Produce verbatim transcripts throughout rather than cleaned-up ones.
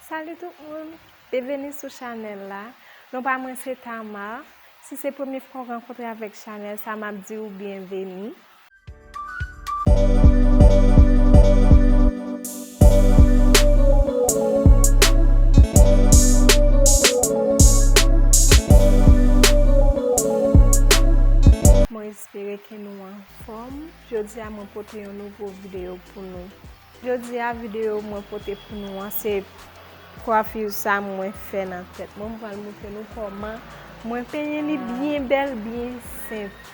Salut tout moun, byenveni sou chanèl la. Non pa mwen se Tamar. Si se premye fwa w rankontre avèk chanèl sa, m ap di w byenveni. Mwen espere ke nou anfòm. Jodi a mwen pote yon nouvo videyo pou nou. Jodi a videyo mwen pote pou nou an se kwafi sa mwen fè nan tèt mwen. Mwen pral montre nou kòman mwen penyen li byen bèl, byen senp.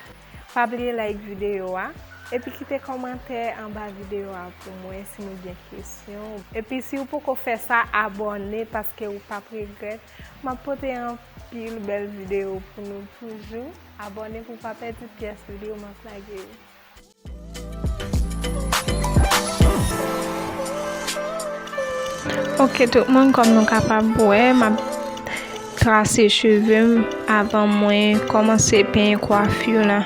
Pa bliye like videyo a, epi kite kòmantè anba videyo a pou mwen si nou gen kesyon. Epi si w poko fè sa, abòne paske ou p ap regrèt. M ap pote anpil bèl videyo pou nou toujou. Abòne pou w pa pèdi pyès videyo m ap lage yo. Oke, tout moun, kòm nou kapab wè, m ap trase cheve m avan mwen kòmanse penyen kwafi la.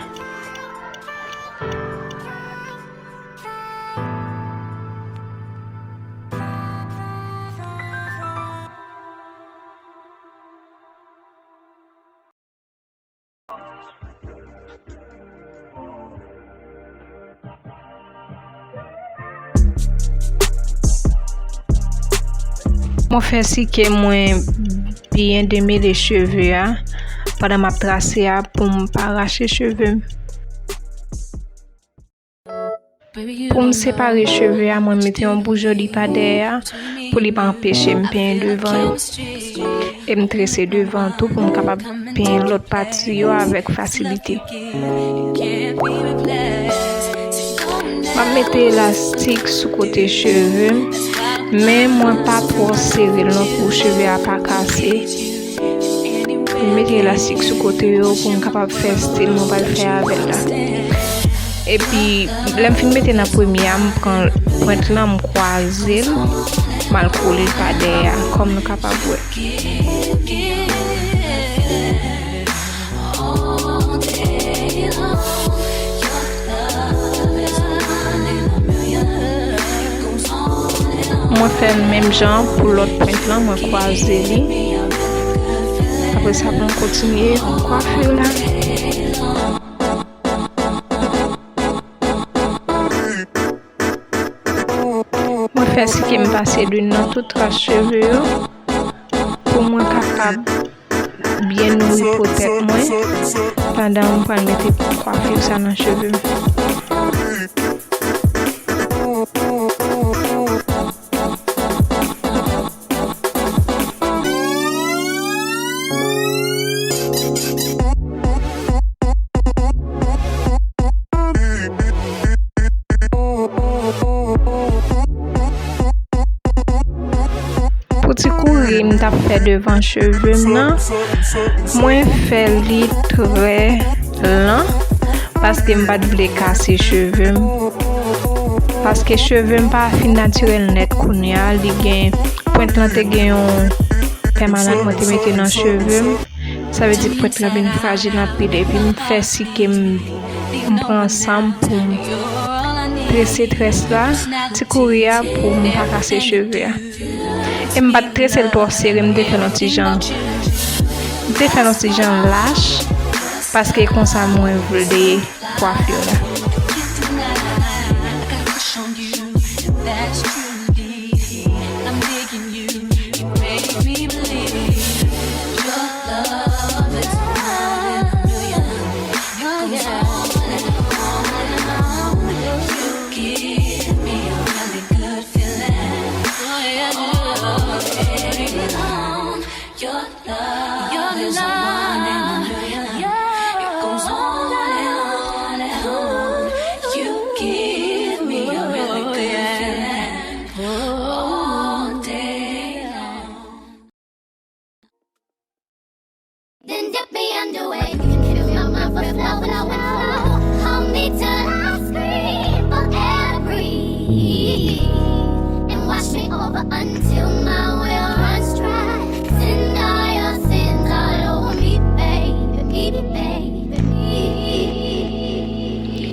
Mwen fè si ke mwen byen demele cheve a pandan m ap trase a pou m pa rache cheve m. Pou m separe cheve a, mwen mete yon bout joli pa dèyè a pou li pa anpeche m penyen devan yo. E m trese devan tou pou m kapab penyen lòt pati yo avèk fasilite. M ap mete elastik sou kote cheve m, men mwen pa twò sere l non pou cheve a pa kase. M mete elastik sou kote yo pou m kapab fè stil mwen pral fè avè l la. Epi, lè m fin mete nan premye a, m pran pwent lan, m kwaze l, m al kole l pa dèyè a, kòm nou kapab wè. Mwen fè l menm jan pou lòt pwent lan, mwen kwaze li. Apre sa, pou m kontinye kwafi la. Mwen fè si ke m pase lwil nan tout tras cheve yo pou mwen kapab byen nouri po tèt mwen pandan mwen pral mete kwafi sa nan cheve m. Pou ti kouri m t ap fè devan cheve m nan, mwen fè li trè lan paske m pa t vle kase cheve m. Paske cheve m pa fin natirèl nèt kounye a, li gen, pwent lan te gen yon pèmanan mwen te mete nan cheve m. Sa vle di pwent lan vin frajil anpil epi m fè si ke m, m pran san m pou m trese très la, ti kouri a pou m pa kase cheve a. E m pa t trese l twò sere, m te fè l yon ti jan, m te fè l yon ti jan lach, paske konsa mwen vle kwafi la. Then dip me underway. Fill my mind for flow, flow, flow. Hold me till I scream for air, breathe. And wash me over until my will runs dry. Send all your sins all over me, baby, me, baby, me.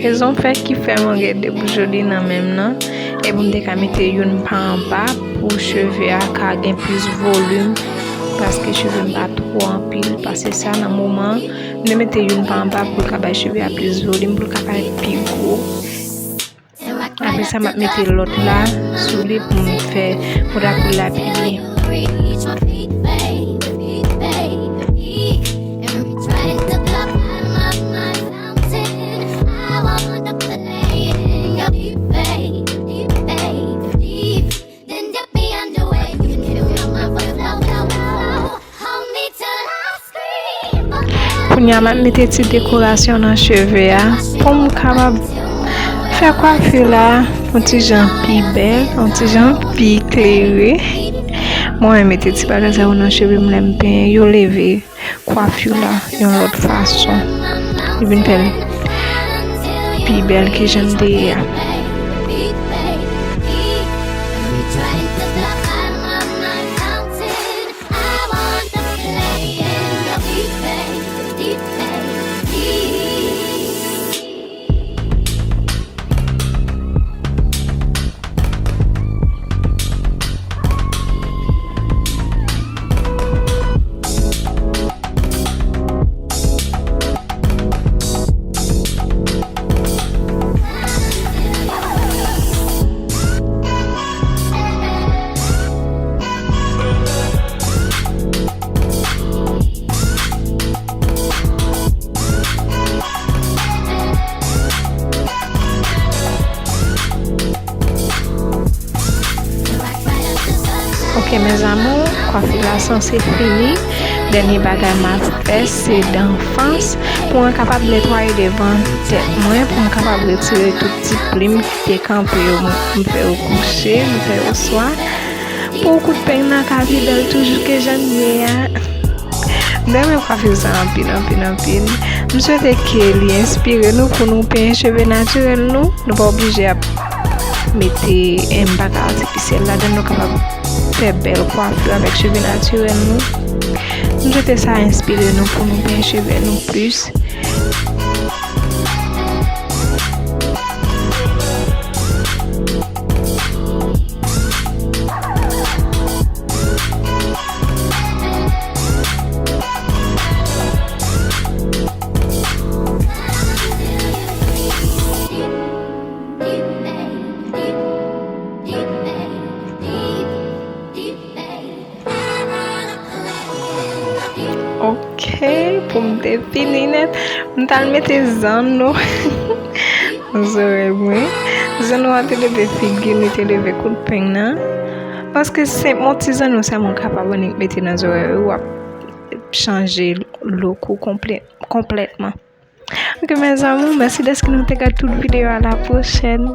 Rezon fè ki fè mwen gen de bout joli nan men m nan, Epi m te ka mete youn pa anba pou cheve a ka gen plis volim, paske cheve m pa twò anpil pase sa nan moman an. M te mete youn pa anba pou l ka bay cheve a plis volim, pou l ka parèt pi gwo. Apre sa, m ap mete lòt la sou li pou m fè drapo la pi byen. Kounye a, m ap mete ti dekorasyon nan cheve a pou m kapab fè kwafi la yon ti jan pi bèl, yon ti jan pi klere. Mwen renmen mete ti bagay sa yo nan cheve m lè m penyen yo, leve kwafi la yon lòt fason. Li vin fè l pi bèl ke jan l te ye a. Ok, mes amours, kwafi la sanse fini. Dènye bagay m ap fè, se danfans. Pou mwen kapab netwaye devan tèt mwen, pou mwen kapab retire tout ti plim ki te kanpe yo, m fè yo kouche, m fè yo swa. Pou kout peng nan ka pi bèl toujou ke jan l ye a. M renmen kwafi sa anpil, anpil, anpil. M swete ke li enspire nou pou nou penyen cheve natirèl nou. Nou pa oblije ap mete, em, bagay atifisyèl ladan, nou kapab fè bèl kwafi avèk cheve natirèl nou. M swete sa enspire nou pou nou penyen cheve nou plis. Ok, pou m te fini nèt, m t al mete zanno nan zòrèy mwen. Zanno a te leve figi m, li te leve kout peng nan. Paske senp yon ti zanno sèlman w kapab annik mete nan zòrèy ou, w ap chanje look ou konplè-, konplètman. Ok, mes amours, mèsi dèske nou te gade tout videyo a. La pwochèn.